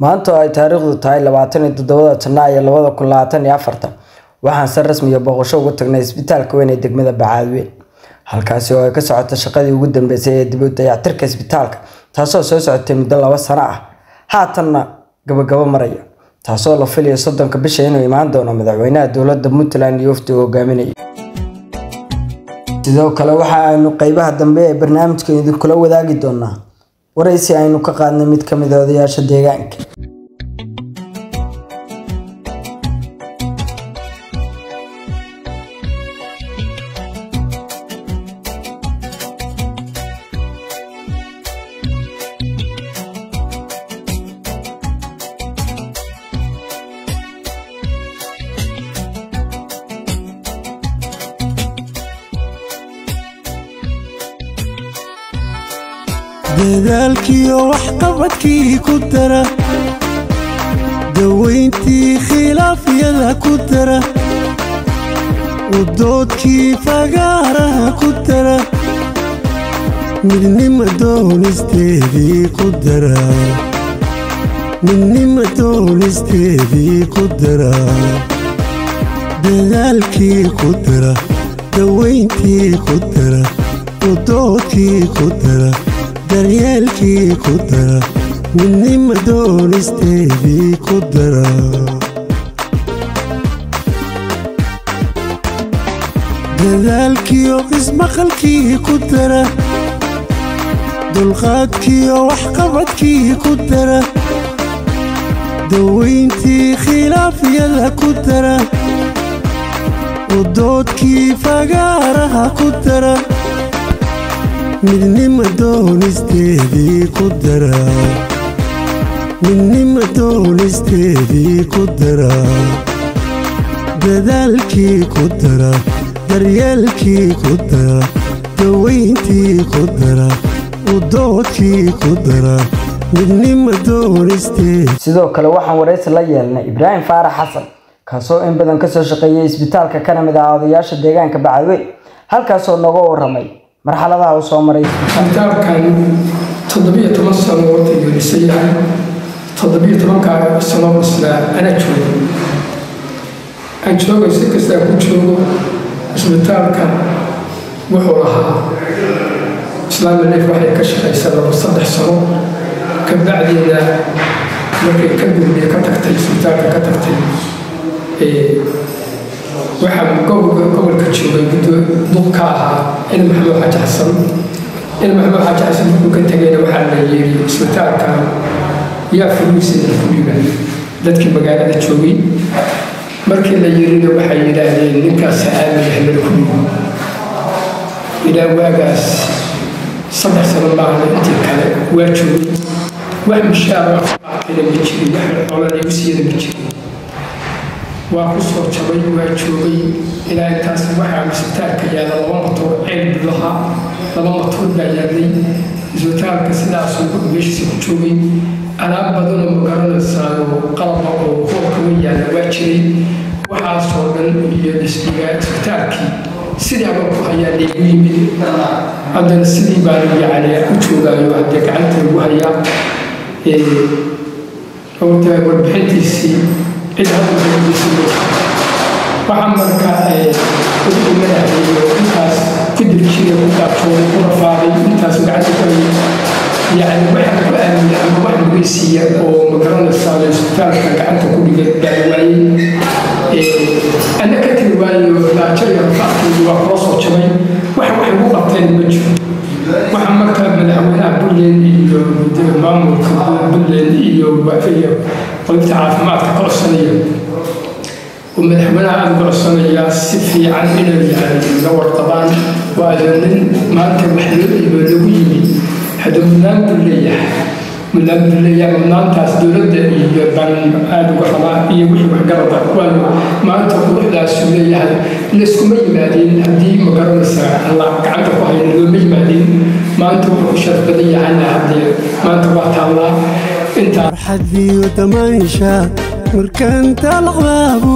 Maanta oo ay taariikhdu tahay 27 Janaayo 2024, waxaan si rasmi ah booqasho ugu tagnay isbitaalka weyn ee degmada Bacaadweyn, halkaas oo ay ka socoto shaqadii ugu dambeysay ee dib u dayactirka isbitaalka, taasoo soo socotay muddo 2 sano ah, haatanna gabagabo maraya, taasoo la filayo 30-ka bisha inuu imaan doono madaxweynaha dowladda Puntland iyo wafdiga uu hogaaminayo. Sidoo kale waxa aynu qaybaha dambe ee barnaamijka idinkula wadaagi doonaa wareysi aynu ka qaadnay mid ka mid ah odayaasha deegaanka. Dadaalkiyo waxqabadkii ku dara, dawayntii khilaafyada ku dara, udoodkii fagaaraha ku dara, midnima doonisteedii ku dara, midnima doonisteedii ku dara, dadaalkii ku dara, dawayntii ku dara, udoodkii ku dara, daryeelkii ku dara, midnima doonisteedii ku dara. Dadaalkiyo ismaqalkii ku dara, dulqaadkiyo waxqabadkii ku dara, dawayntii khilaafyada ku dara, udoodkii fagaaraha ku dara, midnima doonisteedii ku dara, midnima doonisteedii ku dara, dadaalkii ku dara, daryeelkii ku dara, dawayntii ku dara, udoodkii ku dara, midnima doonisteed. Sidoo kale waxaan wareysi la yeelnay Ibraahim Faarax Xasan, kaasoo in badan kasoo shaqeeyay isbitaalka kana mid ah odayaasha deegaanka Bacaadweyn, halkaasoo nooga waramay marxaladaha uu soo maray isbitaalka. Isbitaalkan 17 sano horta ayuu dhisan yahay. 17-kaa sano dhisnaa ana joogo, aan joogay si kastaa ku joogo. Isbitaalka wuxuu lahaa Islaami Life waxay ka shaqaysaa 2 3 sano kabacdiina markay ka gurmiye ka tagtay isbitaalka ka tagtay. Waxaa gobolka joogay duq ka ahaa in Maxamed Xaaji Xasan. In Maxamed Xaaji Xasan markuu ka tegayna waxaa la yiri isbitaalka yaa fuliisa ku dhiiba dadkii magaalada joogay. Markii la yirina waxay yidhaahdeen ninkaas aamin ahmed ku dhiibo. Ilaa waagaas 3 sano maahna intii kale waa joogay. Wax mishaar oo qaatayna ma jirin, wax xoolo lagu siiyana ma jirin. Waa ku soo jabay, waa joogay ilaa intaas. Waxaa isbitaalka yaalla 2 matoor, ceel bulaha 2 matoor baa yaallay isbitaalka. Sidaasuu meeshiisa ku joogay. Alaab badanoo ma garanaysaayo qalaba oo hoolka way yaalla waa jiray. Waxaasoo dhan iyo dhismiga isbitaalkii sidii abaan ku hayaa laygu yimid. Haddana sidii baan yacni u joogaayo, haddee gacanta lagu hayaa. Horta warbixintiisii cid hadda ma jirto. Waxaa marka u imanayay intaas ku dirjiray, ku gaajooday, ku rafaaday, intaas gacanta ku hayay, yacni waxa ku aaminay ama wax lagu siiya oo ma garanaysaa isbitaalka gacanta ku dhigay baa waayey. Ana ka tiri waayo gaajo iyo rafaadkaygu waa kula soo jabay, wax igu qabteen ma jiro. Waxa marka madaxweynaha Puntland iyo maamulka Puntland iyo qolobta caafimaadka ka codsanaya oo madaxweynaha aada uga codsanayaa si fiican inay yani la warqabaan, waayo nin maanta wax loo ibo lagu yimi hadda mudnaan buu leeyahay, mudnaan buu leeyahay. Mudnaantaas dowladda iyo baan aada uga rabaa iyo wixii waxgarada, waayo maanta quruxdaasuu leeyahay layskuma yimaadeen haddii ma garanaysaa alla gacanta ku hayna looma yimaadeen. Maanta wuxuu ku sharaf badan yahayna haddee maanta waa taallaa intaa farxadiyo damaansha markaan talaqbaabu.